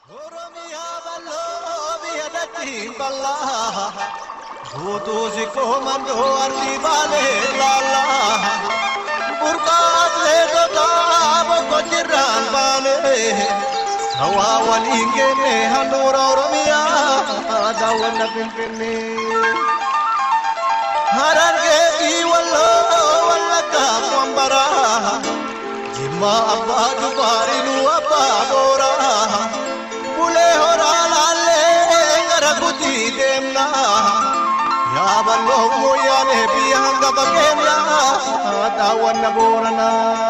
Oromiyaa bal'oo biyya dachii bal'aa guutuu sikkoo mandoo ardii baalee laallaa burqaa atleetotaa boqqojjirraan baanee hawaa waliin geenne handhuura Oromiyaa daawwanna Finfinnee. Harargee fi Walloo Wallaggaa Wambaraa Jimmaa abbaa Jifaarinuu abbaa Booraa Bulee horaa laallee gara Gujii deemnaa Yaaballoo Mooyyaalee biyya hangafa keenyaa daawwanna Booranaa.